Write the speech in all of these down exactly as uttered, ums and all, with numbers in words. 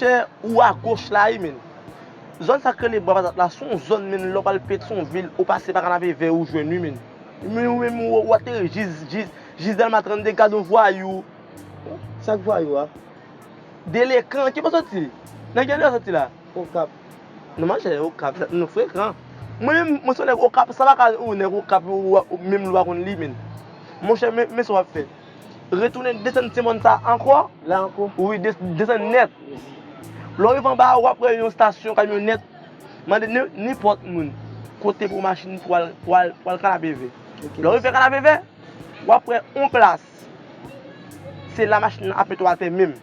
Monchè, ou agoch la wi, men. Zòn sa k rele Bwa Patat la, se yon zòn, men, lè w pral Petyonvil, ou pase pa Kanapevè, ou jwenn wi, men. Men ou menm, ou, ou ateri jis, jis, jis Dèlma trannde, gad yon vwayou. Sa k vwayou a? Delekan, ki bò soti? Nan ki bò soti la? Okap. Non, monchè, Okap, nou frekan. Mwen menm, mwen se yon nèg Okap, sa pa ka yon nèg Okap, ou, ou, menm lè w pa konn li, men. Monchè, men, men sa w ap fè. Retounen desann ti mòn sa ankò. La ankò? Wi, des-, desann nèt. Lè w rive anba a, w ap wè yon estasyon kamyonèt. Mande ni-, nenpòt moun kote pou machin pou al, pou al, pou al Kanapevè. Ok, mèsi. Lè w rive Kanapevè, w ap wè yon plas. Se la machin nan ap mete w atè menm.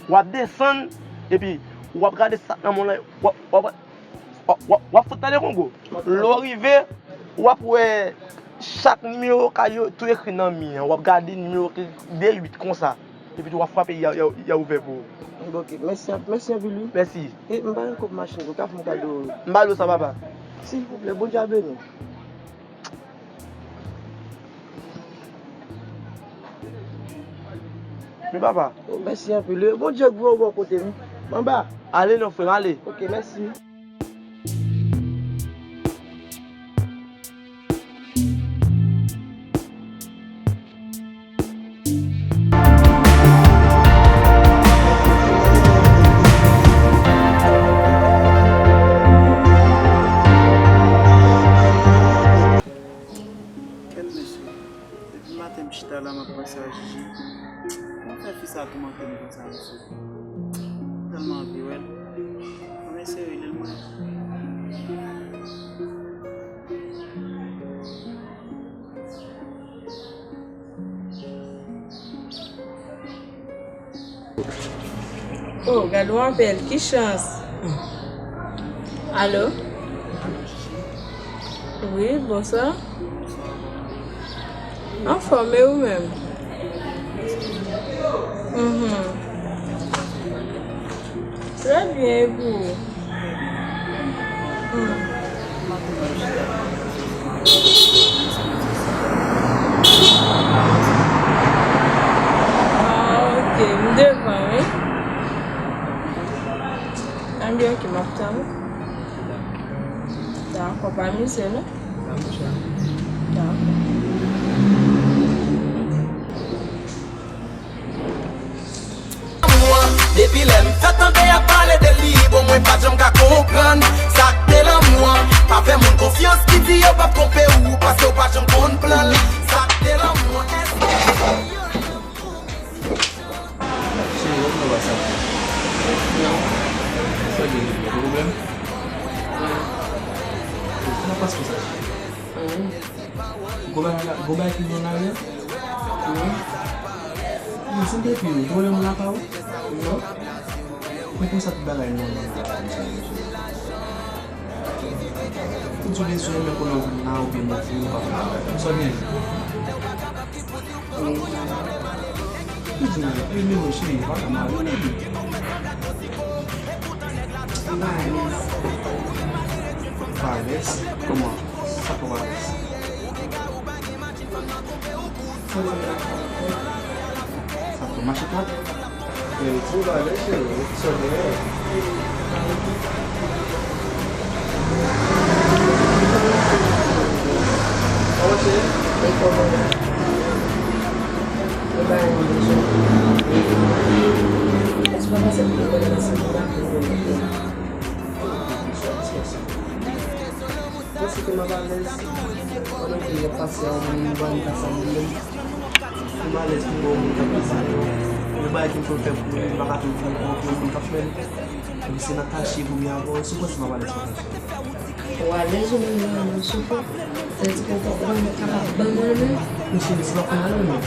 W ap desann, epi w ap gade sa k nan men w lan, w ap, w ap, w ap, w ap, w ap fout tande kongo. Lè w rive, w ap wè chak nimewo kay yo tou ekri nan mi an. W ap gade nimewo ki de uit konsa. Epi tou w ap frape, y a, y a, y a ouvè pou ou. Ok, mèsi, mèsi anpil wi. Mèsi. E m pa gen kòb machin, ou ka fè m kado? M ba l ou sa, papa. Silvouplè, Bondye a beni w. Wi, papa. Oh, mèsi anpil. Bondye gwo bò kote m. Anba. Ale non, frè m, ale. Ok, mèsi. Kèt mesye, depi maten m chita la m ap panse a Jiji. Kòman fè fi sa toumante m konsa mesye? Tèlman anvi wè l. Mwen eseye rele l mwen. Oh, gad yon apèl, ki chans. Alo? Wi, bonswa. Anfòm, e ou menm? Mhm. Trè byen, e pou ou? Hmm. Ah, ok, m devan, wi. Anbyen, ok, m ap tann ou. Dakò, pa mize non. Dakò. Depi lè m fèk tande y ap pale de li, bon, mwen pa t janm ka konprann sa k te lanmou an. Pa fè moun konfyans ki di yo p ap twonpe w, paske w pa t janm konn plan l. Sa k te lanmou an, èske se yon lanmou? Cheri, wè m nan WhatsApp. Non. Sa gen, gen pwoblèm? Non. Kòman pas konsa? Anyen. Gwo bagay la, gwo bagay ki gen nan lari a? Non. Bon, si m te pi w, te wè moun la pa w? Non. Men konsa tout bagay nòmal la. Ou di w bezwen men konnen w vin la oubyen move ou pa fè bagay. Sa w gen? Wi. Ou di mwen, e men mwen cheri, pa fè mal, wi. M pa alèz. Pa alèz? Kòman? Sa k fè w pa alèz? Sa fè mache pa. Men li di w pa alèz, cheri, wi, sa w gen. Kòman, cheri? Mwen kòman? Mwen pa yon bezwen. Èske w pa panse m te konnen nan sèl konba pou mwen? Mwen santi m ap alèz. Pandan ke y ap pase a, mwen menm, m pa menm ka sa mwen menm. M alèz pou mwen, moun k ap peze mwen. Yon bagay ke m konn fè pou mwen, m pa ka tou di mwen pou yon moun k ap fè l. Epi se nan kache pou m ye avè w, si w panse m ap alèz, m ap alèz. Ou alèz ou menm nan relasyon pa w. Sa vle di ke w pa, ou pa menm kapab ban m anyen menm? Men cheri, se pa konn alèz non.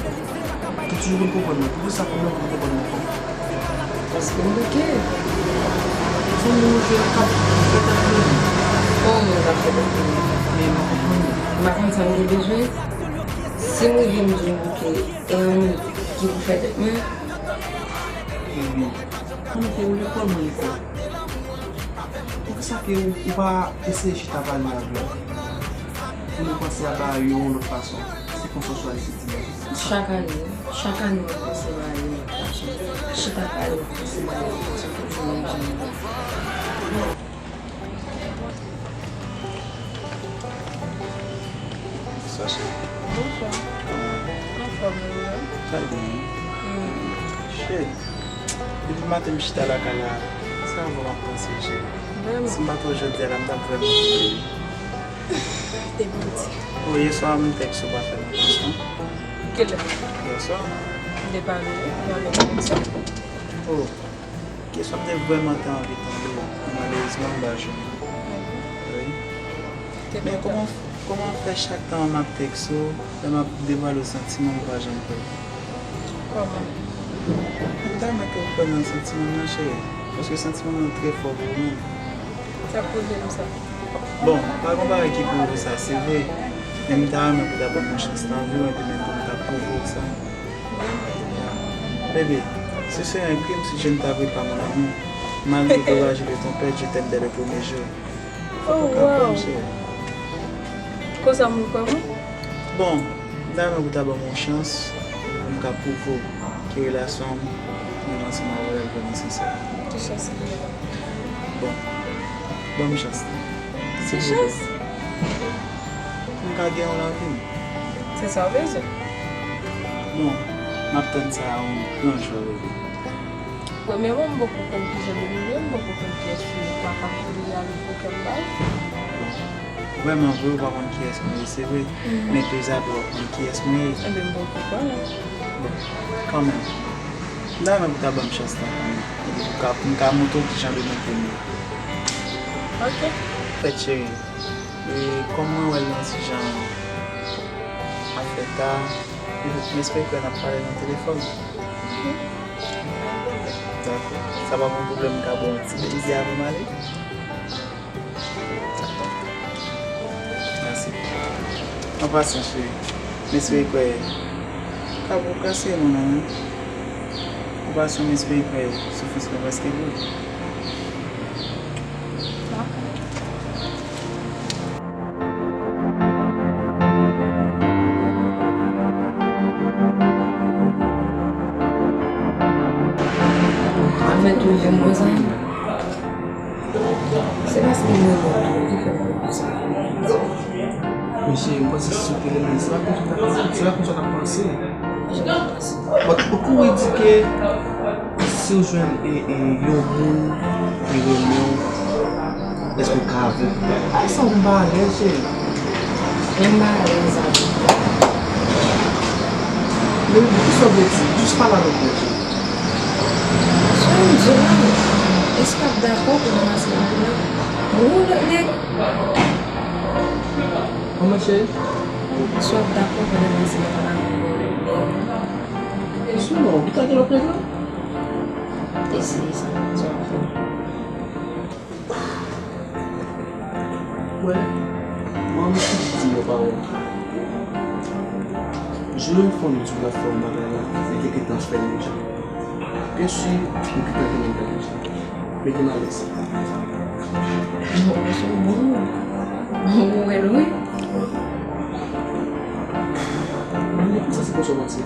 Ou toujou konn konprann mwen. Poukisa ou menm ou konprann mwen pa? Paske m bouke. Se yon moun ke w ap fè tèt plen. Kòman w ap fè tèt plen? Men m pa konprann ou. M pa konn sa m te bezwen. Si m rive m di w bouke, e yon moun ki pou fè tèt mwen. Ebyen, kòm ke ou lekòl mwen lekòl. Poukisa ke ou, ou pa eseye chita pale avè l? Pou nou panse a bagay yo yon lòt fason. Se konsa w chwazi soti a. Chak ane, chak ane mwen panse bagay yo yon lòt fason. Chita pale. Se toujou menm jan. Bonswa, cheri. Bonswa. Anfòm ou ye? Sa byen. Hmm. Cheri, depi maten m chita lakay la, se avè w m ap panse, cheri. Vrèman? Si m pa t wè w jodi a la, m t ap vrèman soufri. Te menti. O, yèswa m tèks ou pa fè m atann. Kilè? Yèswa. M te pale, m pale konsa. O. Kesyon m te vrèman te anvi tande, men malerezman m pa jwenn li. Wi. Men kòman, kòman fè chak tan m ap tèks ou, lè m ap devwale w santiman m, ou pa janm kwè? Kòman? M ta renmen ke w kwè nan santiman m nan, cheri. Paske santiman m nan trè fò pou ou menm. Sa pwouve m sa. Bon, pa gen bagay ki pwouve sa, se vre. Men m ta renmen pou w ta ban m yon chans nan vi w, epi menm pou m ta pwouve w sa. Bebe, ce serait un crime si je ne t'avais pas, mon amour. Malgré l'orage et les tempêtes, je t'aime dès le premier jour. Oh, wow. Konsa moun kwè mwen? Bon, m ta renmen pou w ta ban m yon chans, pou m ka pwouve w ke relasyon m, mwen ansanm avè w, vrèman sensè. Ki chans li ye la? Bon, ban m chans la. Ki chans? Pou m ka gen yon lavi m. Se sa w bezwen? Bon, m ap tann sa a yon gran jan, bebe. Premyèman, m poko konn kijan li ye, m poko konn kiyès li ye, m pa ka kouri ale pou kè m ba l. Vrèman vre, ou pa konn kiyès mwen ye, se vre. Mhm. Men pezapre w ap konn kiyès mwen ye. Enben, m poko konnen. Bon, kanmenm. M ta renmen pou w ta ban m chans la kanmenm. Epi pou ka, pou m ka montre w kijan de moun ke m ye. Ok. Fèt, cheri. E kòm mwen wè l yon ti jan ap fèt la, m espere ke n ap pale nan telefòn. Dakò. Sa pa pou pwoblèm, m ka ba w yon ti plezi avan m ale? Mèsi. An pasan, cheri. M espere ke ka pou kase nou nan men. An pasan, m espere ke soufrans mwen prèske bout. Afè tou, jèm mwen sa. Se paske m renmen w tou ki fè m konn sa. Mesye, m panse si w te renmen l, se pa konsa w t ap, se pa konsa w t ap panse. But ou kouri di ke si w jwenn, e, e, yon moun ki renmen w, èske w ka avè l? Ay, sa w m pa alèz, cheri. Men m pa alèz avè l. Men kisa w vle di? Jis pale avè m, cheri. Sa m di w la, èske w ap dakò pou nou rantre nan koup la? Ou lòt nèg? Kòman, cheri? Si w ap dakò pou nou rantre nan koup la? Sinon, ou ta gen lòt nèg la? Eseye sa, sa w ap fè. Wè, mwen, m toujou di yon pawòl. Jou yon fanm sou platfòm bagay la, li te gentan fè l deja. Byen si, m gentan konnen l deja. Mete m alèz. Bon, se bon. Bon, mwen, wi. Mwen, sa se konsa w panse.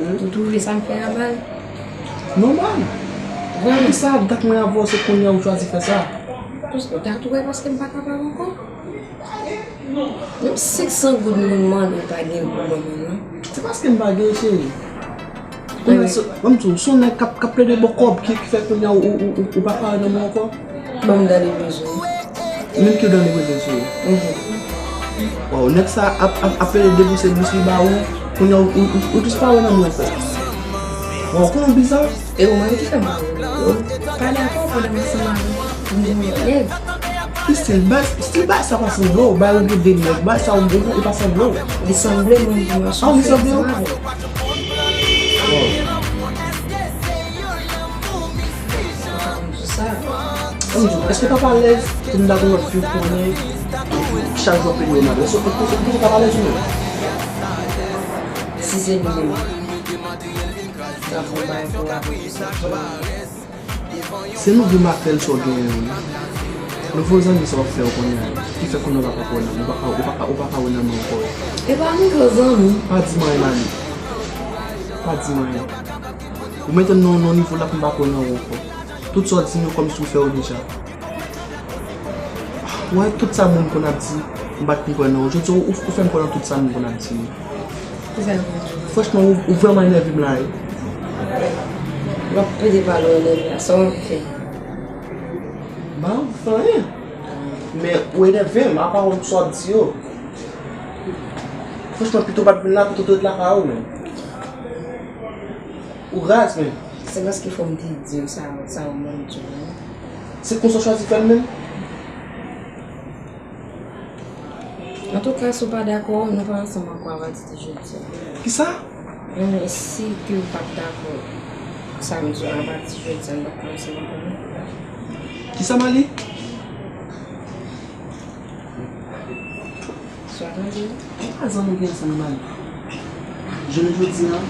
Ou twouve sa m fè a mal? Nòmal. Vrèman? Epi sa dat mwen avè w, se kounye a ou chwazi fè sa. Paske ou ta tou wè paske m pa kapab ankò. Menm senk san goud moun mande w pa gen pou mwen menm non. Se paske m pa gen, cheri. Kounye a, se, ban m di w, se yon nèg k ap, k ap plede ba w kòb ki, ki fè kounye a ou, ou, ou, ou pa pare nan men w ankò. Ban m gade bezwen. Menm ki w dan li bezwen, cheri. Mhm. Waw, nèg sa ap, ap, ap plede debouse bous li ba ou, kounye a ou, ou, ou, ou jis pa wè nan men w ankò. Waw, kòman biza. E ou menm ki fè m pa wè w. Pale avè w pandan m ansanm avè w. M gen yon lòt nèg. Ki stil bay, stil bay sa pa sanble w, bay ou gen de nèg, bay sa ou gen, ou pa sanble w. Li sanble mwen, mwen. Ah, li sanble w? Bon. Sa. Ann di w, èske w p ap alèz pou m ta gen lòt fi w konnen chak jou w ap peye w nan adrès yo? Èske w p ap alèz ou menm? Si se li menm, m ap fè yon bagay pou w avè l. Se nouvo matèl sa w genyen an wi. Nouvo zanmi sa w ap fè yo kounye a, ki fè kounye a w pa ka wè nan, ou pa ka, ou pa ka, ou pa ka wè nan men w ankò. E pa nouvo zanmi. Pa di m anyen, Mali. Pa di m anyen. Ou mete m nan yon nivo la pou m pa kwè nan ou ankò. Tout sa w di m yo kòmsi ou fè yo deja. Ou wè tout sa moun konn ap di, m pa t konn kwè nan ou. Jodi a, ou, ou fè m kwè nan tout sa moun konn ap di yo. Kisa yo konn di? Franchman, ou, ou vrèman enève m la, wi. W ap plede pale w enève a, sa w anvi fè? M pa anvi fè anyen. Men ou enève m, apa w sa w ap di yo. Franchman, pito w pa t vin la, pito w te ret lakay ou menm. Ou raz menm. Se paske fò m te di w sa, sa w mande m. Se konsa w chwazi fè l menm? Antouka, si w pa dakò, nou pa ansanm ankò apati de jodi a. Kisa? Non, men si ke w pa t dakò, sa m di w, apati jodi a, nou pa ansanm ankò, non. Kisa, Mali? Sa w tande? Ou pa zanmi gen ansanm mal. Jounen jodi a,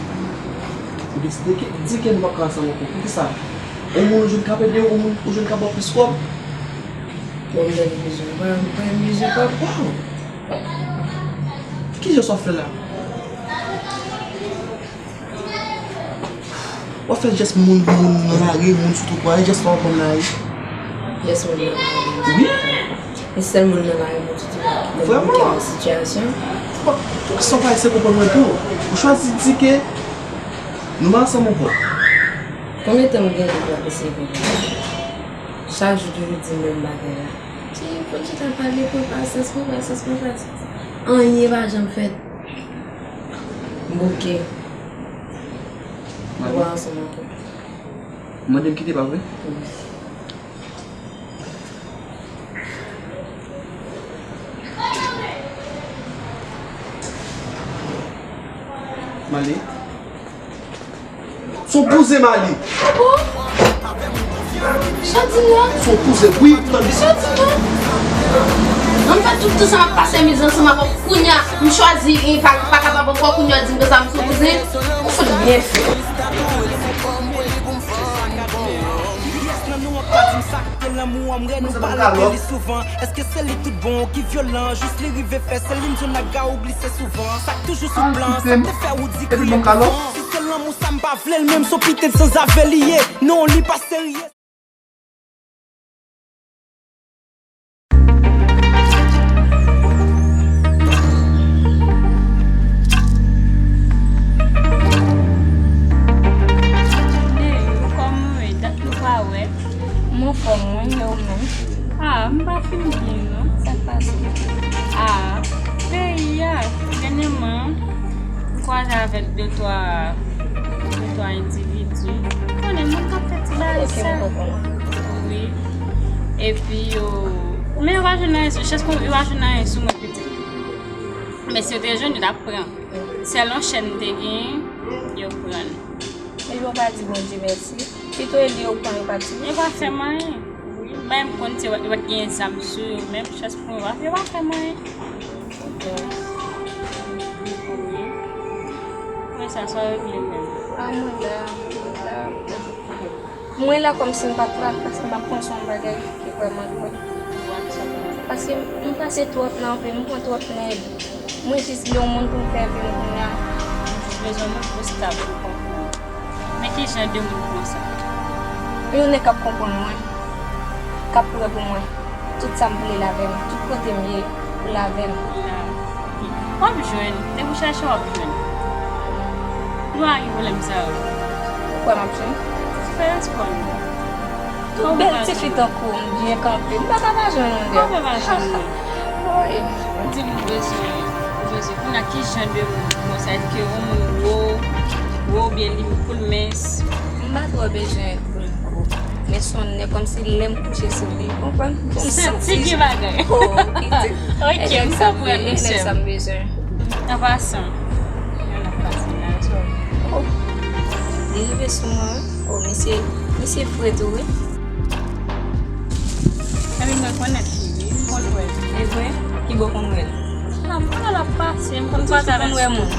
ou deside ke, di ke nou p ap ka ansanm ankò. Poukisa? Yon moun ou jwenn k ap ede w, yon moun ou jwenn k ap ba w plis kòb. Bon, m tande bezwen. Mwen, mwen bezwen kòb. Waw! Ki jès w ap fè la? W ap fè jès moun, moun nan lari, moun sou twotwa, e jès sa w ap ban m la, wi. Jès moun nan lari. Wi. E sèl moun nan lari pou tout moun ki te nan sitiyasyon. Bon, poukisa w pa eseye konprann mwen tou? Ou chwazi di ke nou pa ansanm ankò. Konbyen tan m gen depi w ap eseye konprann? Chak jou toujou di m menm bagay la. Ti, fò n chita pale, pran pasyans, pran pasyans, pran pasyans. Anyen pa janm fèt. M bouke. Mande. Nou pa ansanm ankò. Mande m kite pa vre? Wi. Mande. Son kouzen Mali. Bon. Sa w di m nan? Son kouzen, wi, tande. Sa w di m nan? Mwen fè tout tan sa m ap pase mizè ansanm avè w. Kounye a, m chwazi, e, pa, pa kapab ankò, kounye a w di m konsa m son kouzen. Ou fout byen fè. Kiyès nan nou an k pa di m sa k te lanmou an, m rè nou pale de li souvan. Èske se li tout bon ki vyolan, jis li rive fè sèl li m di w naga ou glise souvan. Sa k toujou sou plan, sa k te fè ou di kriye touvan. Si se lanmou sa m pa vle l menm, se yon piten sanzave li ye. Non, li pa serye. Hey, ou kòman w ye? Dat nou pa wè. M anfòm, wi, e ou menm? Ah, m pa fin byen, non. Sa k pase? Ah, peyi a, dènyèman, m kwaze avèk de twa, de twa endividi. Ou konnen, moun k ap fè ti bagay sal. Wi. Epi yo, men yo pa jwenn anyen sou, chans pou yo pa jwenn anyen sou mwen, pitit. Men si yo te jwenn, yo t ap pran. Sèl yon chèn m te genyen, yo pran l. Epi w pa di Bondye mèsi. Pito e li yo pran yo pati. Yo pa fè m anyen. Wi, men m konn se yo pa t gen zam sou yo, menm chans pou yo pa, yo pa fè m anyen. Ok. Wi. Men sa, sa regle menm. A, mwen la, mwen la. Mwen la kòmsi m pa t la, paske m ap panse yon bagay ki vrèman grè. Paske m pase twòp nan anpil, m pran twòp nèg. Mwen jis vle yon moun pou m fè vi m kounye a. M jis bezwen moun pou stab pou konprann. Men ki jan de moun konsa? Yon nèg k ap konprann mwen, k ap prè pou mwen. Tout sa m vle l avè m, tout kote m ye, l avè m. W ap jwenn, depi w chèche w ap jwenn. Nou pa gen pwoblèm sa yo. Ou kwè m ap jwenn? Fè espwa non. Tout bèl ti fi tankou w, m byen kanpe. M pa ka pa jwenn yon nèg. Kòman pa jwenn non? Woy. Di m ou bezwen, ou bezwen kounye a ki jan de moun konsa? Èske yon moun wo, wo oubyen li pou l mens? M pa twò bezwen pou l gwo. Men se yon nèg kòmsi lè m kouche sou li, konprann? Pou m santi ki bagay. Oh, kite. Ok, m konprann, mesye. E nèg sa m bezwen. An pasan, yon lòt pasan la, so. Oh, li rive sou mwen, wi. Oh, misye, misye fre tou, wi. Epi mwen konèt li, wi. M konn wè l. E vre? Ki bò konn wè l? A, m konn wè l ap pase, m konn pase avè l. Ou toujou konn wè moun?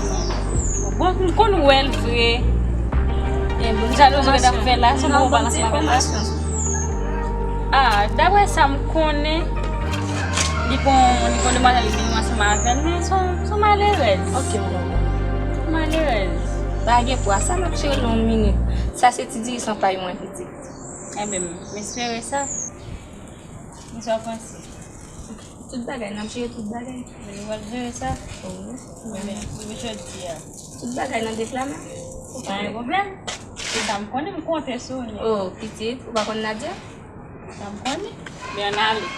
Bon, m konn wè l vre. E bon, jalouzi w t ap fè la, se bon, ou pa nan fè la. A, daprè sa m konnen, li gon, li gon demwazèl ki vin ansanm avè l, men se yon, se yon malerèz. Ok, m konprann. Malerèz. Pa gen pwa, sa m ap jere nan yon minit. Sa se ti diri san pay mwen, pitit. Enben, m espere sa. Men sa w panse? Tout bagay, n ap jere tout bagay. Men nou pral jere sa? Wi. Enben, pou jodi a. Tout bagay nan de flamen. Pa gen pwoblèm. Se sa m konnen, m konte sou ou. Oh, pitit, ou pa konn Nadia? Sa m konnen. Men ann ale.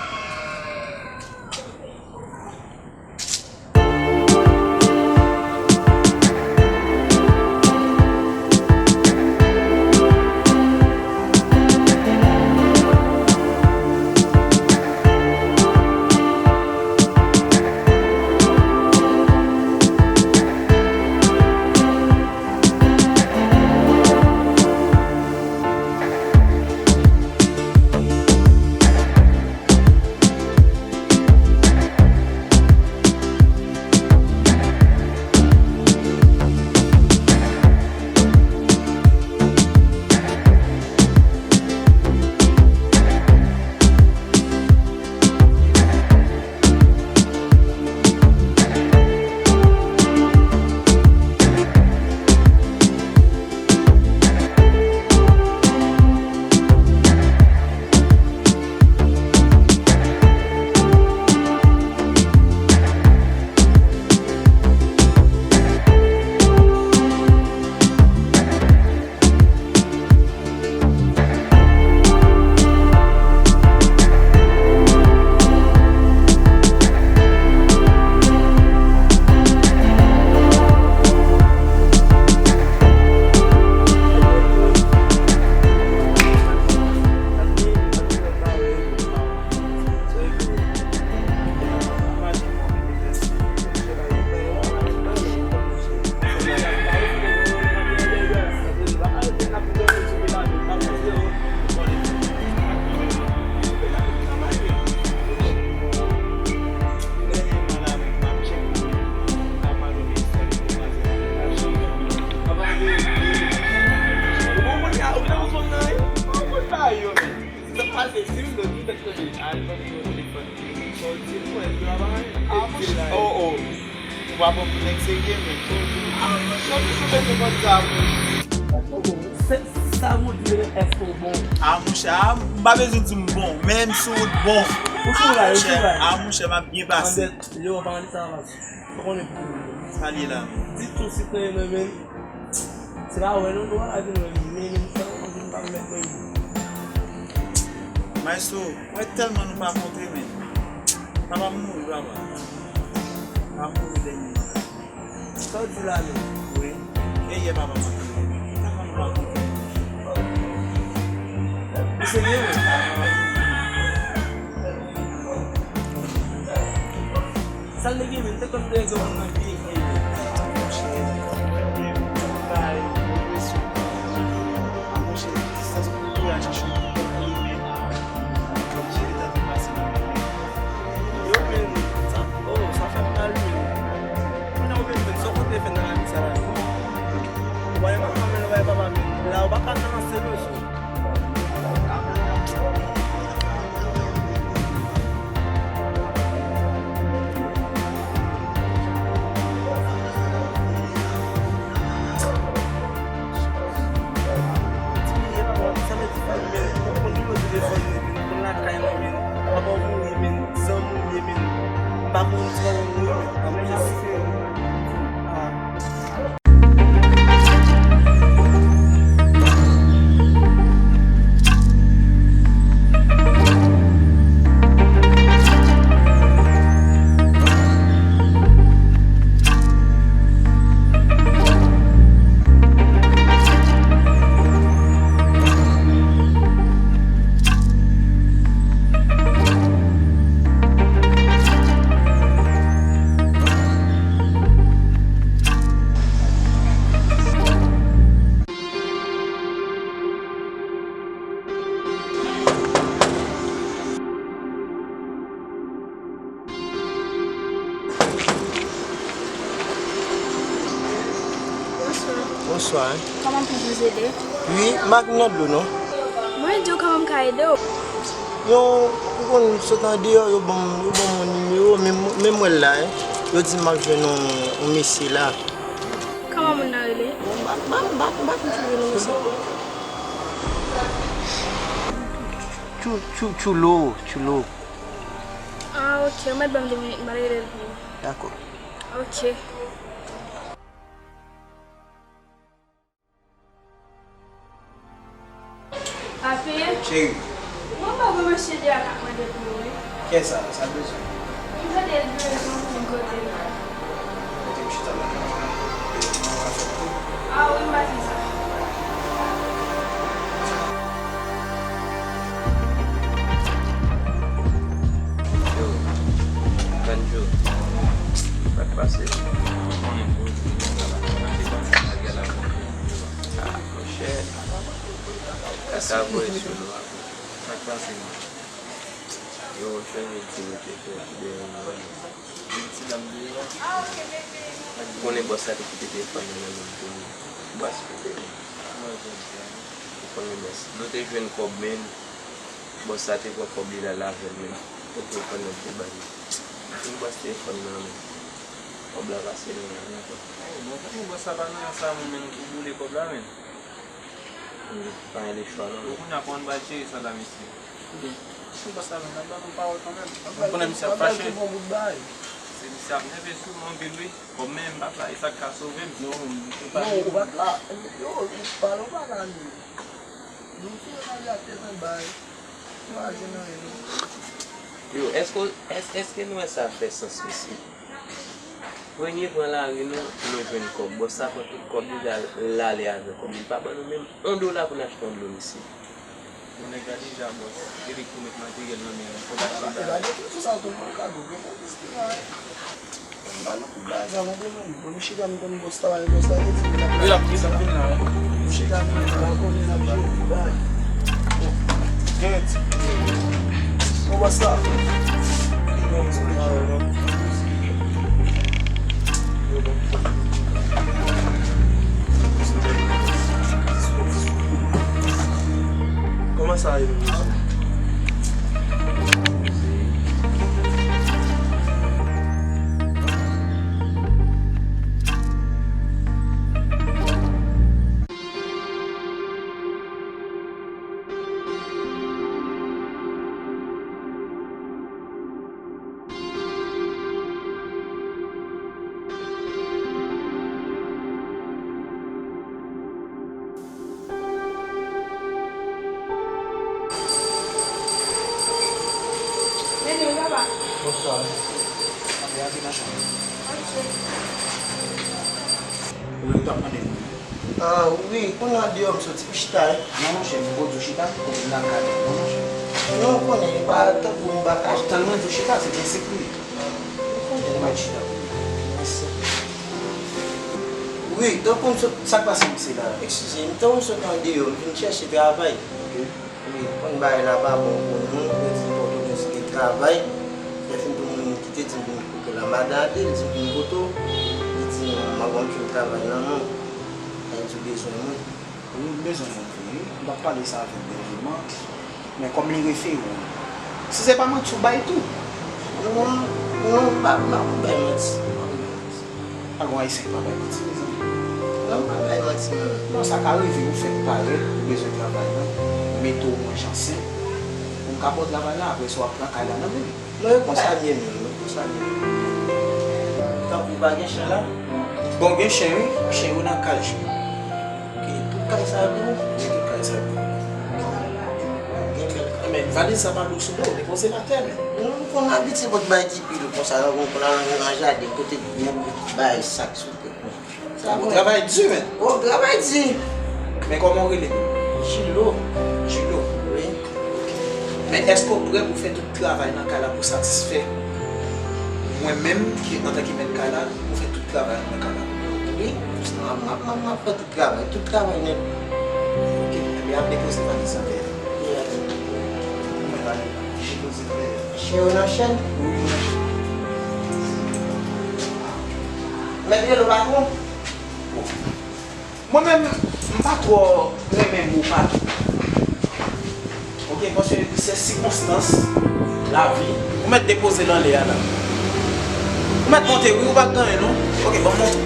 Sa pase, si m do di tèt kote, al ban m nimewo telefòn li. Sa w di l, mwen, m di w a bagay. Ah, monchè. Oh, oh. Ou pa pran pou nèg serye, men. Ah, monchè, m toujou bezwen konn sa, mwen. Sa, sa m di, èske w bon? Ah, monchè, ah, m pa bezwen di m bon, men m sou wout bon. Ou sou la, ou sou la. Ah, monchè, m ap byen pase. Anben, lè w pa ann sa, pa konnen pou ou. Sa li la. Di tou si te renmen, men. Se pa wè non, nou pa vin wè men, men sa, mwen vin pa mèt mwen. Maestro, mwen tèlman nou pa kontre, men. Papa m mouri, papa. Papa m mouri dènye. Sa w di la, men? Wi. E yè papa m mouri. Tèlman nou pa kontre. Ou serye, wi? Sa l te gen, men, te konn de egzanp nan pye. Monchè, bay, represyon. Monchè, distans pou kouraj, chè. Monchè, ta tou pase nan men. Yo, men, sa, oh, sa fè m mal, men. Kounye a, ou menm, men, sa w konte fè nan lavi sa la? Ou pa wè papa, men, ou pa wè papa, men. La, ou pa ka nan anse, mesye. Bonswa. Bonswa. Kòman m pou vin ede? Wi, m ak nan dlo, non. Mwen ede w, kòman m ka ede w? Yon, ou konn sot andeyò, yo ban m, yo ban m yon nimewo, men m, men m wè l la, en. Yo di m ap jwenn yon, yon mesye la. Kòman moun nan rele? Bon, m pa M pa, m pa, m pa konn tchoulo non, mesye. Tchou, tchou, tchoulo, tchoulo. Ah, ok, ou mèt ban m de minit, m pral rele l pou ou. Dakò. Ok. Papi. Cheri. Mwen pa gwo mesye de a k ap mande pou ou, wi. Kiyès sa? Sa l bezwen? M tande l bezwen pou m kote l. Kote m chita la. Ah wi, m pa di sa. Yo, Banjo. Sa k pase? Konnen pou ou di nou la. Ah, monchè. Kaka voye sou nou a. Sa k pase, man? Yo, chanje ti nou te fè dèyè nou an. Di ti dam deyò. Ou konnen bòs la te kite telefòn nan nan men m tou. Bòs kite. Ou konnen bòs. Nou te jwenn kòb, men bòs la te pran kòb li la avè l, men. Te telefòn nan te ba li. Fin bòs telefòn nan, men. Kòb la pase nan men l ankò. Oh, bon, konnen bòs la pa nan sa, men ou boule kòb la, men. Pa gen lechwa non. Bon, kounye a kòman n pral jere sa la, mesye? Koute, si bòs la vin, n ap ba nou pawòl kanmenm. Ou konnen misye ap fache. Se misye ap nève sou mwen anpil, wi. Kòm men m pa t la, e sa k ka sove m. Non, ou pa t la. Yo, ou pale, ou pa la, non. Nou fè nan la tèt an bay. Nou pa jwenn anyen, non. Yo, èske, èske, èske nou wè sa fè sans, mesye? Premye pran lari nou, nou jwenn kòb. Bòs la pran tout kòb li, l al, l ale avè kòb li. Li pa ban nou menm yon dola pou n achte yon dlo, mesye. Bon, nèg la deja bòs. Erik pou met materyèl nan men l. Fò l achte bagay. Ba nou kout bagay sa, mande nou. Bon, nou chita, nou konn bòs travay, bòs la, li di, li ap vin, li ap vin la, wi. Nou chita, nou, nou pa konnen n ap jere, li bay. Bon. Gen ti. Bon, bòs la. Kòman sa ye, mesye? Bonswa. Antre, antre nan chanm. Ok. Ou menm, ou t ap mande m. Ah, wi, kounye a deyò m soti pou chita, wi. Non, monchè, m po di w chita, pou vin nan kay la. Non, monchè. Non, ou konnen, e pa tankou m pa ka chita. Tann mwen di w chita, se prensip li. Ou konnen m pa chita. Mèsi. Wi, tankou m sot, sa k pase, mesye la? Eskize m, tankou m sot andeyò, m vin chèche travay. Ok. Wi, konn bagay la pa bon pou nou, yo di Pòtoprens gen travay. Lè fin pou moun kite, di m vin kote la. Madan ate, li di m vin kote w. Li di m, m ap jwenn travay nan men w. Sa vle di w bezwen mwen. Wi, m bezwen moun vre, wi. M t ap pale sa avèk Benjamin. Men kòm li refere w, si se pa manti w bay tou. Non, non, m pa, m pa konn bay manti. Pa gon ayisyen ki pa bay manti, mezanmi. Non, m pa bay manti, non. Non, sa ka rive ou fèk parèt, ou bezwen travay la, ou mete w mwen jan senp, pou m ka ba w travay la, apre sa w ap pran kay la nan men m. Non, e konsa m ye menm, e konsa m ye menm. Tanpri, pa gen chen la? Bon, gen chen wi, chen yo nan kay. Gen tout kay sa yo tou? Gen tout kay sa yo tou. Gen bèl kay. Men valiz sa pa dous non, depoze l atè men. Non, m konn abitye pot bay ti pil konsa, non, m konn al nan jaden, kote byen bay sak sou tèt mwen. Sa bon, travay di, men. Oh, travay di. Men kòman w rele? Jilo. Jilo? Wi. Ok. Men èske w prè pou fè tout travay nan kay la pou satisfè mwen menm ki antanke mèt kay la, pou fè tout travay nan kay la? Wi. M ap, m ap, m ap, m ap fè tout travay, tout travay nèt. Ok, ebyen ap depoze valiz atè a. Wi, atè. Mwen valiz la. Depoze atè a. Chen yo nan chèn? Wi, yo nan chèn. Mèt rele w patwon? Bon. Mwen menm, m pa twò renmen mo patwon. Ok, paske se sikonstans lavi. Ou mèt depoze l anlè a la. Ou mèt monte, wi, ou pa t gen anyen, non. Ok, ban m monte.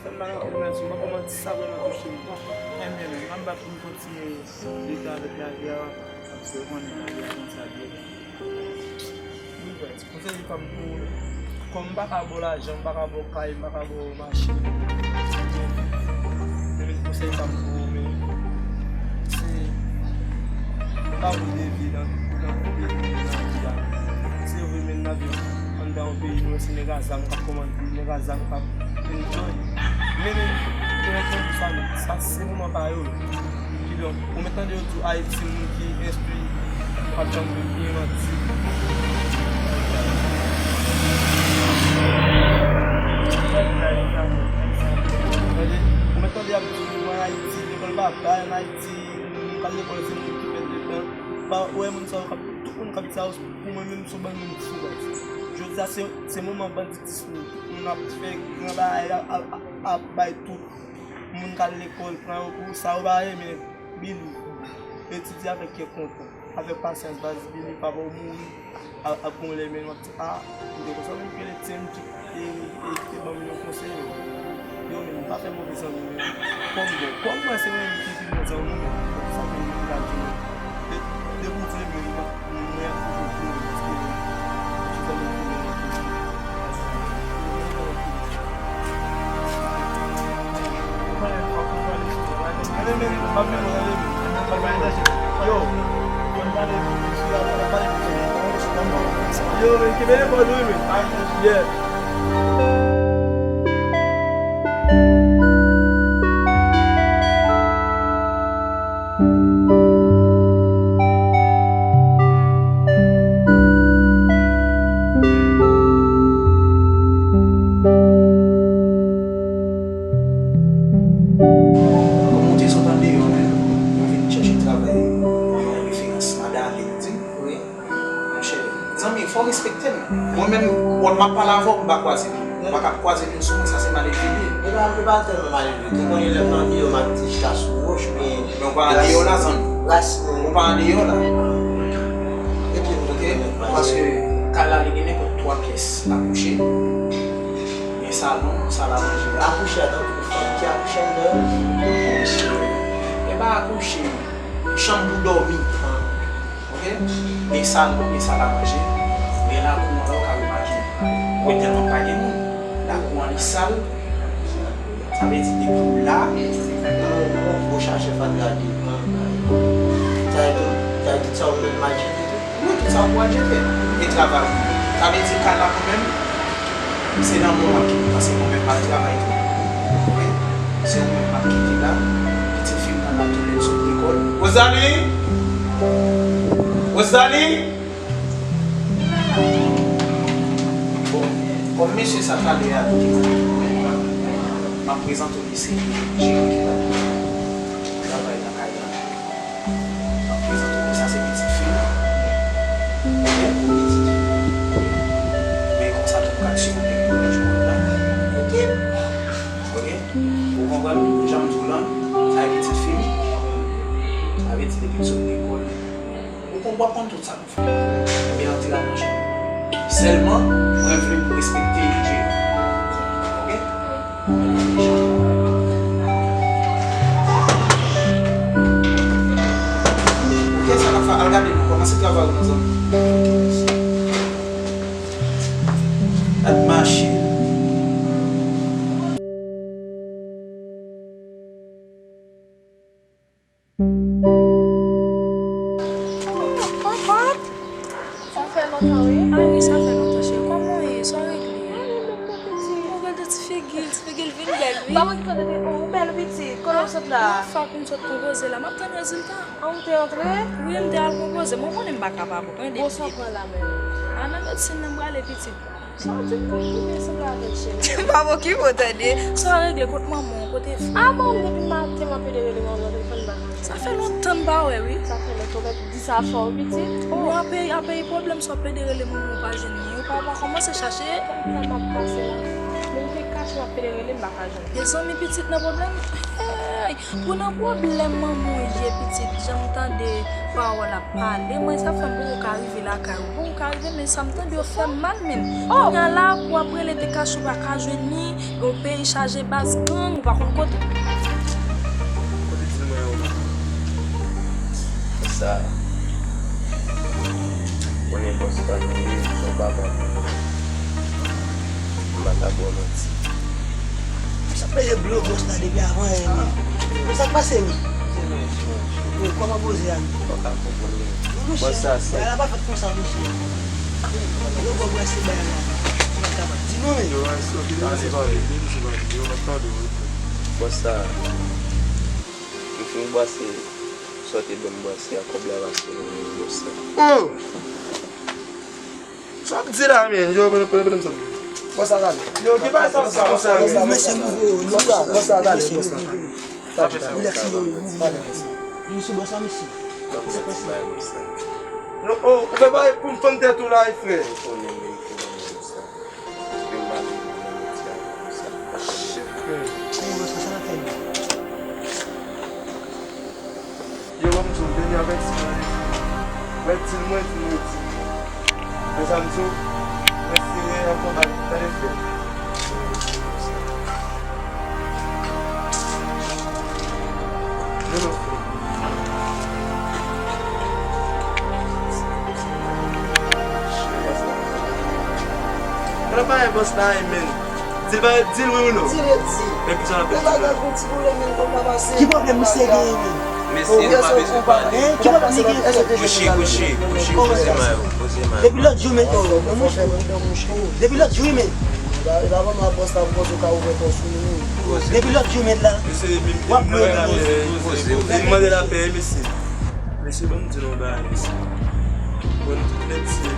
M pa nan kòmanse, m pa kòmanse, sa vrèman touche m. Enben, men, m ap bat pou m kontinye lite avèk lavi a, paske ou konnen lavi a konsa l ye. Konsèy pa m pou ou, kòm m pa ka ba w lajan, m pa ka ba w kay, m pa ka ba w machin, men konsèy pa m pou ou, men se, m pa vle de vi nan, nan peyi nou nan vi a. Se vre, men n ap viv anndan yon peyi nou, se nèg a zam k ap kòmande, nèg a zam k ap enjoy. Men, men, men, men, sa, sa se moman pa yo. Kidonk, ou mèt tande yo di w Ayiti, moun ki enstwi p ap janm viv, li manti. Tande, ou mèt tande y ap di w an Ayiti, lekòl pa bay an Ayiti, moun k al lekòl se moun ki pèd letan. Ba, ou wè moun sa yo k ap, tout moun k ap di sa yo, pou mwen menm, se yon bann moun fou, baz. Jodi a, se, se moman banditis nou. Tout moun ap fè gran bagay, ap, ap, ap, ap bay tout moun k al lekòl, pran yo pou sa yo pa renmen. Believe. Etidye avèk kè kontan, avèk pasyans, baz, believe, papa w mouri, ap, ap gon lè men w ap di, a, m te konsa, men m rele T M J, e, e, te ban m yon konsèy. Yo, men m pa fè move zanmi, men kòm, bon, kòm mwen se mwen menm ki pi bon zanmi, men sa fè m vin gade, men de, de pou di, men mwen, mwen ap toujou di, men paske mwen, mwen se zanmi ki mwen. Yo, men kenbe lekòl wi, men. Yeah. Kòm ou te sot andeyò la, ou vin chèche travay, yon referans, madanm, li di, wi. Monchè, zanmi, fò w respekte m. Mwen menm, wè m ap pale avè w, m pa kwaze pye. M pa ka kwaze pye sou mwen, sa se malelve li ye. E pa, e pa tèlman malelve. Te konnen lè m andeyò, m ap di chita sou wòch, oubyen. Men w pa andeyò la, zanmi. Rasin. Ou pa andeyò la. Epi, ok? Paske kay la, li gen nenpòt twa pyès. Akouche, gen salon, sal a manje. Akouche, atann, pou fanm ki akouche anndan. Monchè, e pa akouche, chanm pou dòmi. Ok? Gen salon, gen sal a manje, gen lakou an la, ou ka remake. Ou wè tèlman pa gen moun. Lakou an li sal, sa vle di depi w la, ou chache fatra devan. Sa vle di, sa vle di tout sa ou menm mal jete tou. Wi, tout sa ou pral jete. E travay ou. Sa vle di kay la kanmenm, se nan mwen m ap kite, paske mwen menm m al travay tou. Wi. Se ou menm m ap kite la. Pitit fi m nan m ap tounen l sot lekòl. Rosalie! Rosalie! Bon, kòm mesye sa talè a li te konn mwen, m ap prezante w li se jeran ki travay nan kay la. M ap prezante w li, sa se pitit fi m. Ok? Pitit fi m. Men konsa tou, m ka sipote pou lè jounen la. Ok? Ok? Ou konprann? Jan m di w lan, sa e pitit fi m. Sa vle di depi l sot lekòl, ou konn, w ap konn tout sa. Ebyen, antre al nan chanm. Sèlman, mwen vle pou w respekte J. Ok? Ok, sa n ap fè, al gade nou, kòmanse travay ou nan zòn. Gad machin. Papa! Sa fè lontan, wi. A wi, sa fè lontan, cheri. Kòman w ye? Sa w regle? Mwen menm, mwen menm, pitit. Ou bèl de ti figi, ti figi l vin bèl, wi. M pa manke tande de ou, ou bèl, pitit. Kote w sot la? Nan fak m sot konpoze la. M ap tann rezilta. An, ou te antre? Wi, m te al konpoze. Mwen konnen m pa kapab, mwen depi. Bon, sa w pran la menm? A, nan medsin nan m prale, pitit. Sa w di m konn tounen sanble avèk cheri. M p ap okipe w tande. Sa w regle, kot manman w, kote frè w? A bon, depi maten m ap pede rele manman w telefòn pa janm. Sa fè lontan m pa wè, wi. Sa fè lontan, w mèt di sa fò, wi, pitit. Mwen ap peye, ap peye pwoblèm sa w pede rele manman w pa jwenn li. Ou pa, pa kòmanse chache. Sa m ap pase la. Men m te kache W ap pede rele m pa ka jwenn. Mezanmi, pitit nan pwoblèm. Hey! Pou nan pwoblèm manman w ye, pitit, jan m tande pawòl ap pale, mwen sa fè m poko ka rive lakay ou. Poko ka rive, men sa m tande yo fè m mal, men. Kounye a la, pou w ap rele Dekach ou pa ka jwenn li, yon peyi chaje baz gang, ou pa konn kote. Kote di mwen an ou pa? Sa. Konnen bòs pa nou ye, ou pa pa. M pa ka ba w manti. Sa peze blo bòs la depi avan yè, men. Men sa k pase, men? Wi, kòman poze a, men? Ou pa ka konprann, men. Non, monchè, bagay la pa fèt konsa, monchè. Yo bon bwase bagay la. Ou pa kapab di non, men. Yo, se pa vle, se pa vle, yo pa tande, wi. Bòs sa, m fin bwase, sa w te ban m bwase a, kòb la pase nan men bòs sa. Oh! Sa w ap di la, men? Yo, pran, pran, pran sa. Bòs sa rale. Yo, ki bagay sa w fè konsa, men? Mesye nouvo, bòs sa, bòs sa rale, bòs sa. Sa fè sa, bòs sa rale. Mesye, bòs sa, mesye. Non, oh, ou fè bagay pou m fann tèt ou la, frè. Ou konnen, men, ou konnen, bòs sa. Shit, frè. Hey, bòs sa, sa n ap fè, men? Yo, ban m di w, dènye avètisman la, mwen di l, mwen di l, mwen di l. Men sa m di w, mwen sere an konba, tande frè. Non, non, frè. Ala pa e bòs la, e men. Di l pa, di l wi ou non? Di l, di. Men ki sa l ap fè? Bagay pou ti pwoblèm, men, kòb la pase. Ki pwoblèm misye genyen, men? Mesye, nou pa bezwen pale. Hein? Ki pwoblèm li genyen? Kouche, kouche, kouche, poze mayo, poze mayo. Depi lòt jou, men. Depi lòt jou, men. E pa, e pa ban m a bòs la, m panse w ka ouvè kò sou li, men. Poze. Depi lòt jou, men la. Mesye, w ap mwen la, poze, poze. Vin mande lapè, mesye. Mesye, ban m di nou yon bagay, mesye. Bon, tout nèg se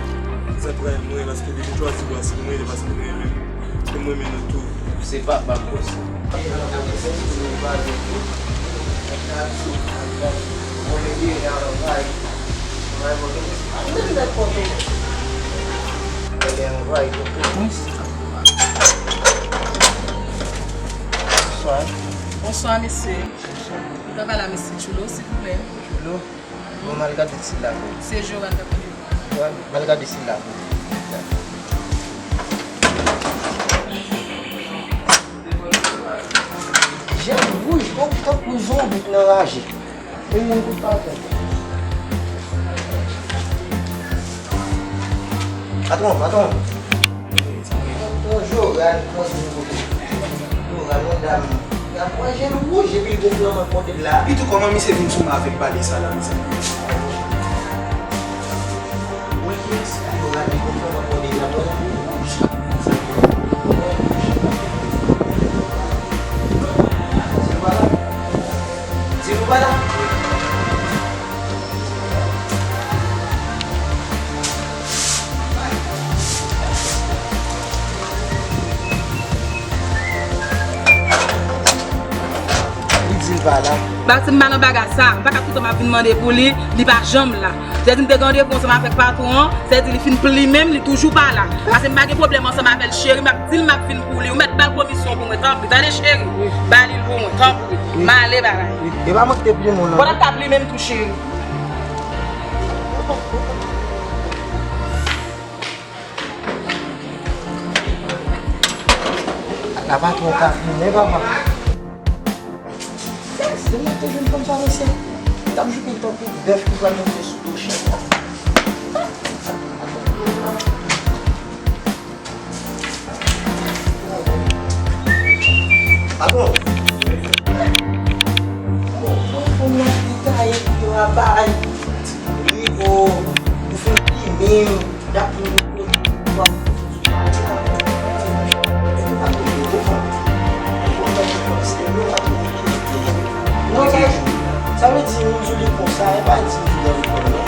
zantray mwen, paske depi chwazi bwa, se mwen, se paske mwen menm. Ke mwen men nou tou. Se papa m osi. Bonswa. Bonswa, mesye. Mwen ta pale a mesye Chulo, silvouplè. Chulo? Bon, m al gade si l la pou ou. Se Joran k ap mande pou mwen. Bon, m al gade si l la pou ou. Jèn wouj, tankou, tankou zonbi k nan raje. E moun kout patwon. Patwon, patwon. Tonton Joran, pran sou kote. Joran, yon dam. Y ap pran jèn wouj epi l gon flanm ak kote l la. Epi tou, kòman misye vin sou mwen avèk bagay sa la, mezanmi? Wi, yes. Joran, li gon flanm ak kote l la. Pran jèn wouj. Di nou pa la. Li di l pa la. Paske m pa nan bagay sa, m pa ka tout tan m ap vin mande pou li, li pa janm la. Sèdi m te gen randevou ansanm avèk patwon an, sèdi li fin plimen m, li toujou pa la. Paske m pa gen pwoblèm ansanm avè l, cheri, m ap di l m ap vin pou li. Ou mèt ba l komisyon pou mwen, tanpri. Tande, cheri? Ba li l pou mwen, tanpri. M ale, bagay. E pa manke plimen w non. Bon, n ap ka plimen m tou, cheri. La patwon ka plimen, papa. Depi mwen te jwenn fanm sa, mesye, m t ap jouke tankou bèf ki pral monte sou do chen. Ah bon? Bon, bon, bon, nan detay, yo a bay. Wi, o, ou fè pi menm, dap nou kote, ou pa Non, sa, sa vle di, moun di li konsa, e pa di li nan li konn, non.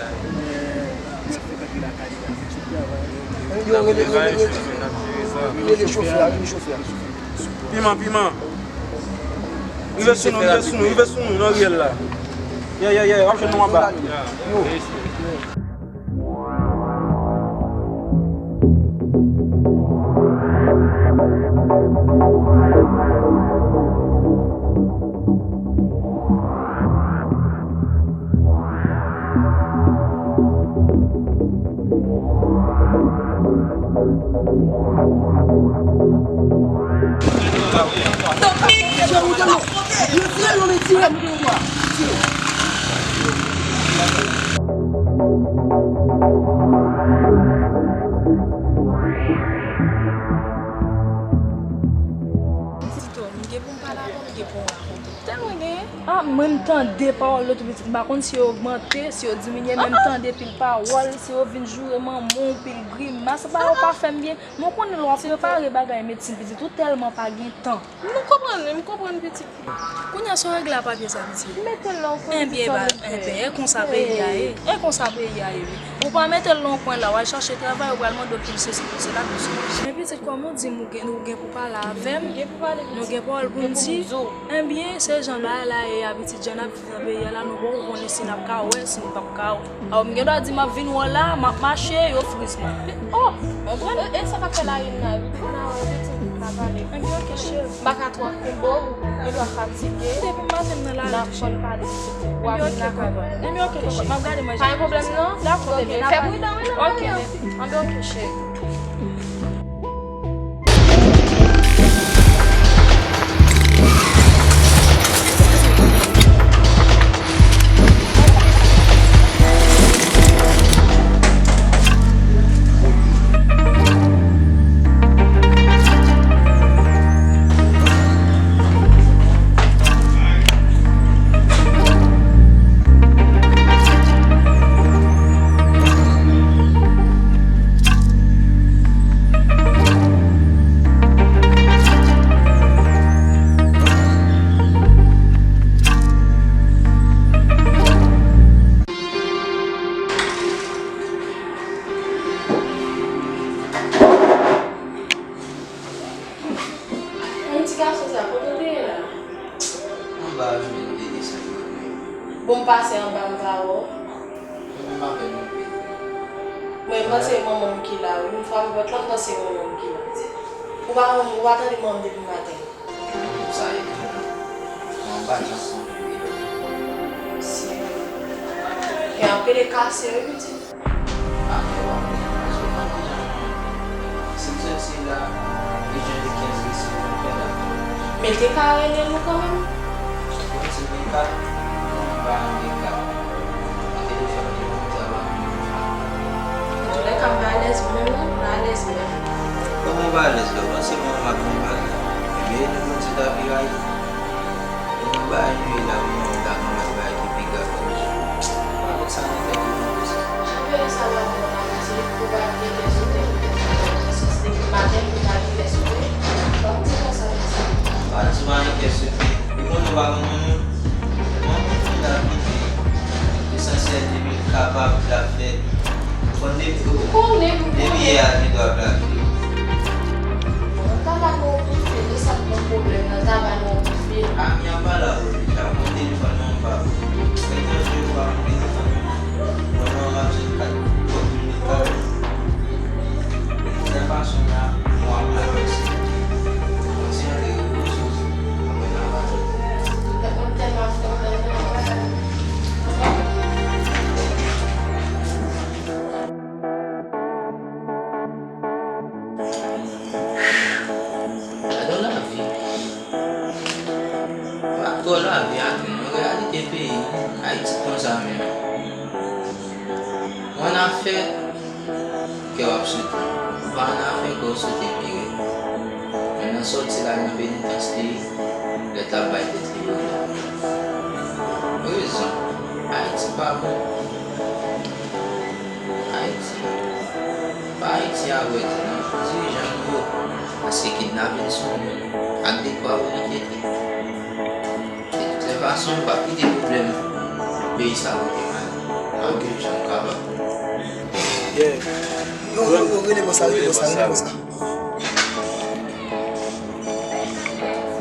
Yo, rele, rele, rele, rele chofè a, rele chofè a. Piman, piman. Rive sou nou, rive sou nou, rive sou nou nan riyèl la. Yeah, yeah, yeah, w ap jwenn nou anba. Yo. Tito, m gen pou m pale avè w, m gen pou m rakonte. Tèlman genyen. Ah, mwen m tande pawòl yo tou pitit, m pa konn si yo ogmante, si yo diminye, men m tande pil pawòl, si yo vin joure manman w, pil grimas, sa pawòl pa fè m byen. Men w konnen lè w ap prepare bagay medsin pitit, ou tèlman pa gen tan. M konprann wi, m konprann pitit. Kounye a, si w regle a papye sa pitit. M mete l nan yon kwen. Enben, ba, enben, e konsa peyi a ye. E konsa peyi a ye, wi. Ou pa mete l nan yon kwen la, w al chache travay, ou pral mande w pil sesi, pil sela, pil sela. Men pitit, kòm ou di m ou gen, ou gen pou pale avè m, nou gen pawòl pou n di. Enben, se jan bagay la ye a, pitit, jan n ap viv nan peyi a la, nou poko konnen si n ap ka wè, si n p ap ka wè. Aw, m gen dwa di m ap vin wè w la, m ap mache, yo friz mwen. Oh! Konprann? E, e sa k ap fè la youn la, wi. N a wè, pitit, n a pale. Enben, oke, cheri. M pa ka twò koube w, ou dwa fatige. Depi maten m nan lari tou, cheri. N ap konn pale, pitit. W ap vin lakay mwen. Enben, oke, cheri. M ap gade manje. Pa gen pwoblèm, non? Dakò, bebe. Fè pridan, wi, nan lari an. Enben, oke, cheri. Ti gason sa, kote w te ye la? Anba, wi, men m te desann vre. Bon, m pase anba, m pa wè w. Mwen menm avè w, wi. Mwen, m panse se manman m ki la, wi. M frape pòt la, m panse se manman m ki la. Ou pa, ou pa tande manman m depi maten. Sa e tou. Mwen pa t janm sonje li. Si. E ap rele kase, wi, pitit. Apre w ap gen rezon nan ki jan mwen. Si m soti la, li jwenn kenz li si mwen fè la. Men l te ka rele nou kanmenm. Bon, si li ka, mwen pa renmen ka. An telefòn li konn sa pa. Antoulèka, m pa alèz menm non, m pa alèz menm. Kòman w pa alèz la? Ou panse mwen m ap fè bagay? Ebyen, nou konn ti ta pi rayi. E nan bagay nou ye la, pou mwen ta konn wè bagay ki pi grav toujou. Avèk sa nan tèt ou, mwen poze. Jan pere sa va bon la, pitit, ou pa gen kè sote pou tèt ou, nan sans depi maten pou ta gen kè sote. Ban m di konsa konsa. Pa di w pa gen kè sote. Ou konnen w pa konn moun. Mwen konn moun la vini. Lesansyèl depi l kapab, l ap fè. Bon, depi, depi yè a, li dwe ap lage. Bon, ta ba nou yon kout fil, e sa k nan pwoblèm nan, ta ba nou yon kout fil. A, m ap pale avè w deja, mwen telefòn nan m pa. Mwen te jwe w pa mwen nan tann. Bon, non, m ap jwenn kat, bon, m ap jwenn kat. Sèl fason la, mwen ap mal pase. Mwen ti antre rezo, apre n a pale. Mwen tèlman ap kontan, mwen ap pale. Gade yon lavi. Pa twò lavi a tou non, reyalite peyi nou, Ayiti konsa menm. Ou annafè, kè w ap sote. Ou pa annafè, kè w sote pi rèd. Men nan sòti la nan penitans li, lè t ap bay tèt li volè. Rezon, Ayiti pa bon. Ayiti pa Ayiti a vrèdi non. Dirijan nou yo, paske kidnapin sou moun ak de twa moun enkyete. De tout lè fason, m p ap kite pwoblèm peyi sa pote m ale. M ap viv jan m kapab. Yeah. Non, non, non, rele bòs la, rele bòs la, rele bòs la.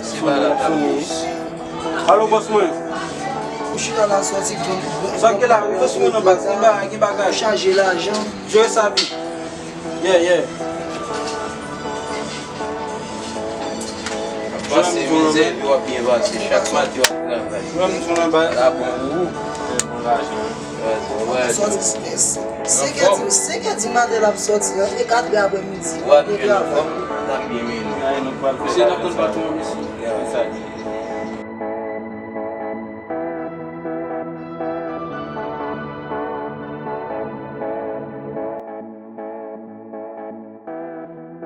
Se pa la tablis. Alo, bòs mwen. Ou chita la sòti, bon, bon, sa k gen la, bon, ou sou nan bak, ki bagay, ki bagay? Chaje lajan. Jere sa vit. Yeah, yeah. Pase mizè, epi w ap byen pase. Chak maten w ap travay. Sa bon pou ou. Bon lajan. Sòti, se, se, senkè di, senkè di maten l ap sòti, e katrè aprè midi. Depi anfòm, n ap byen mennen. Se n ap tann patwon an, mesye. Sa di.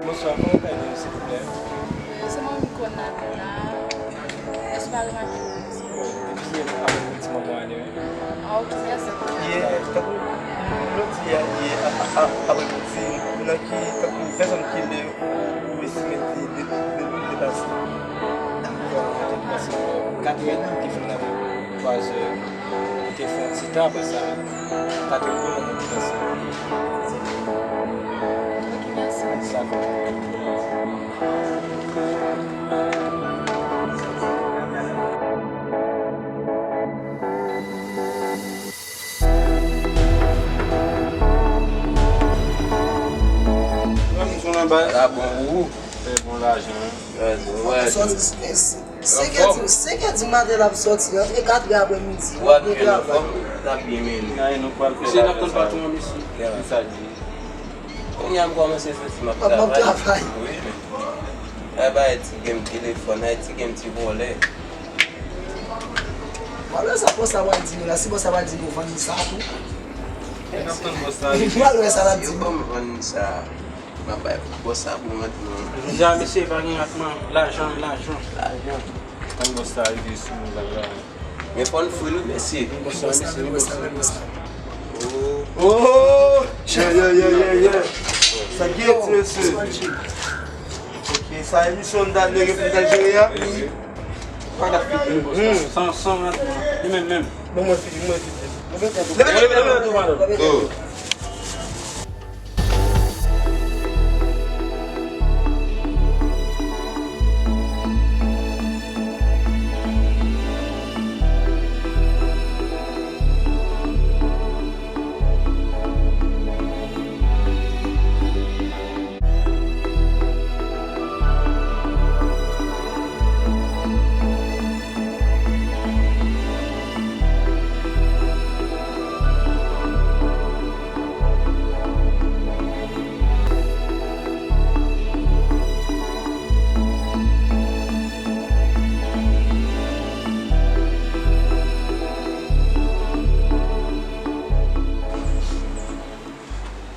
Bonswa, kòman w ka ede m, silvouplè? Se mwen menm ki konn lavi la. Èske w pa remake m? Epi, e, avèk yon ti manman ale, wi. Ah, ok, mèsi. Ye, tankou, jodi a, ye, a, a, a, aprè midi, nan ki, tankou, vè zòn ki lè ou, ou estimate de, de, de, de pase? Dakò, mwen te pase bò katrè, mwen te fin lave twa zè. Ou te fè yon ti ta, apre sa, katrè, mwen te pase. Ok, mèsi. Dakò. Mwen, m sou nan ba-, a bon, ou fè bon lajan, wi. Sòti, senkè di, senkè di maten l ap sòti, e katrè aprè midi. W ap jwenn anfòm, n ap byen mennen. Misye, n ap tann patwon an, mesye. Sa di. Kounye a, m kòmanse santi m ap travay. Wi, men. Ay, bay ti game telefòn, ay, ti game ti vòlè. Wale sa, bòs la pral di nou la, si bòs la pral di nou vann li sa tou. N ap tann bòs la rive. Wale sa l ap di nou. Yo ban m vann li sa. M ap bay bòs la pou rantre non. Jodi a, mesye, pa gen rat non. Lajan, lajan. Lajan. Tann bòs la rive sou nou la, la. Men fò n fri wi, mesye. Bòs la, mesye, bòs la, bòs la. Oh. Oh! Yeah, yeah, yeah, yeah, yeah. Sa gen, ti mesye. Ok, sa emisyon n ta dwe gen pou n ta jere a? Pa ka fini. San, san rat non. Li menm, menm. Bon, mwen fini, mwen fini. Leve, leve, leve, leve. Oh.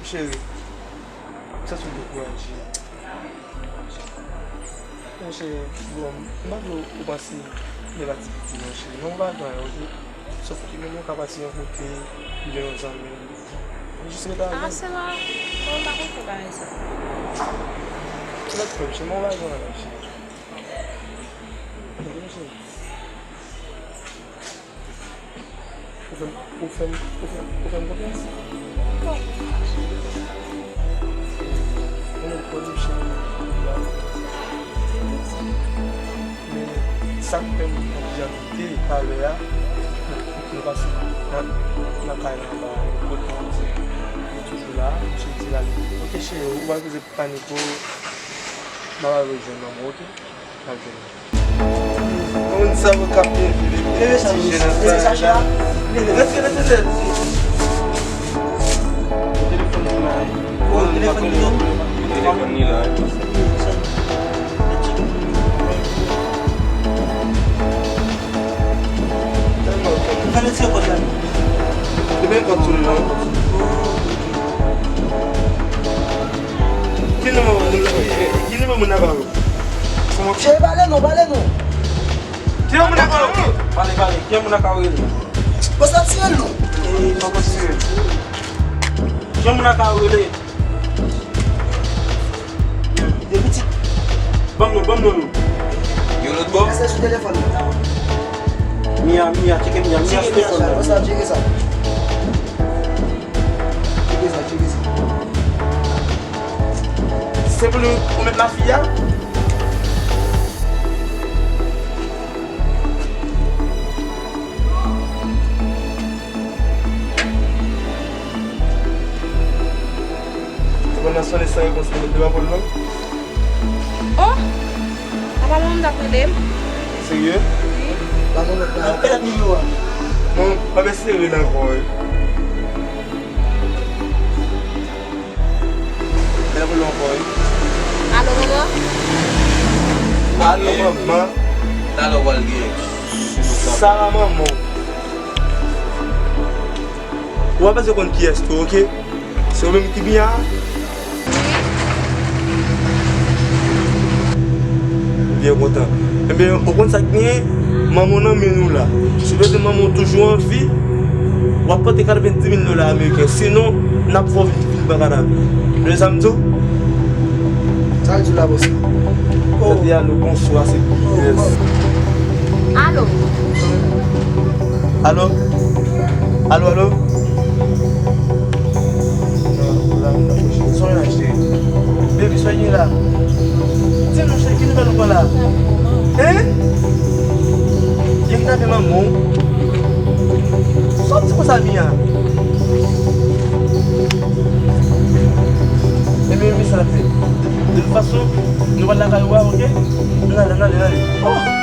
Cheri, m santi m dekouraje. Monchè, bon, m pa vle ou panse m te pati piti non, cheri. Men ou pa gen anyen, oke? Sòf ke menm ou ka pati yon kote, li gen yon zanmi. Jis rete avè m. Ah, se la. Bon, m pa konn fè bagay sa. Se lòt fè, cheri, men ou pa gen anyen, cheri. Oke, cheri. Ou fè m, ou fè m, ou fè m, ou fè m konfyans? Mwen menm, kòm m cheri la, men sa k fè m ap jan doute talè a, nou pase nan, nan kay la anba, kote nou di, nou toujou la, misye di l ale. Oke, cheri, ou pa bezwen panike, m ap al rejwenn manman w, oke? Moun sa yo k ap byen viv epi ti jèn ap bay la. Rete, rete nèt. Telefòn li la. Telefòn li la. Li pa retire kòd la non. Li pa gen kòd sou li non. Ki nimewo, ki nimewo moun nan ba ou? Cheri, pale non, pale non. Ki moun nan ka rele? Pale, pale. Ki moun nan ka rele? Bòs la tire l non. E, pa konn tire l. Ki moun nan ka rele? De pitit. Ban m non, ban m non nou. Yon lòt bò? Èske sou telefòn nan? Mia, Mia, tcheke Mia, Mia sou telefòn nan. Bòs la tcheke sa. Tcheke sa, tcheke sa. Se pou nou pwomèt lafi a? Tcheke, Nan sonnen san repons, mwen te pa pou l non. Oh! Apa manman m t ap rele m? Serye? Wi. Apa manman m t ap rele m? Bon, pa bese rele ankò, wi. Mwen rele ankò, wi. Alo, manman? Alo, manman? Talè w pral gen. Sa va, manman? Ou pa bezwen konn kiyès tou, oke? Se ou menm ki byen a? Byen kontan. Ebyen, ou konn sa k genyen? Manman w nan men nou la. Si w bezwen manman w toujou an vi, w ap pote katrevenndis mil dola ameriken. Sinon, n ap fè w vin, vin pran kadav. Ou tande sa m di w? Sa l di w la, bòs? Oh. Tande, alo, bonswa, se P S. Alo? Alo? Alo, alo? Sonya, cheri. Baby, sonya la. Di m non, cheri, ki nouvèl ou pran la? Hein? Yo kidnape manman w? Sa w di konsa, Mia? Ebyen, mi sante. De tout fason, nou pral lakay ou a, oke? N ale, n ale, n ale. Oh!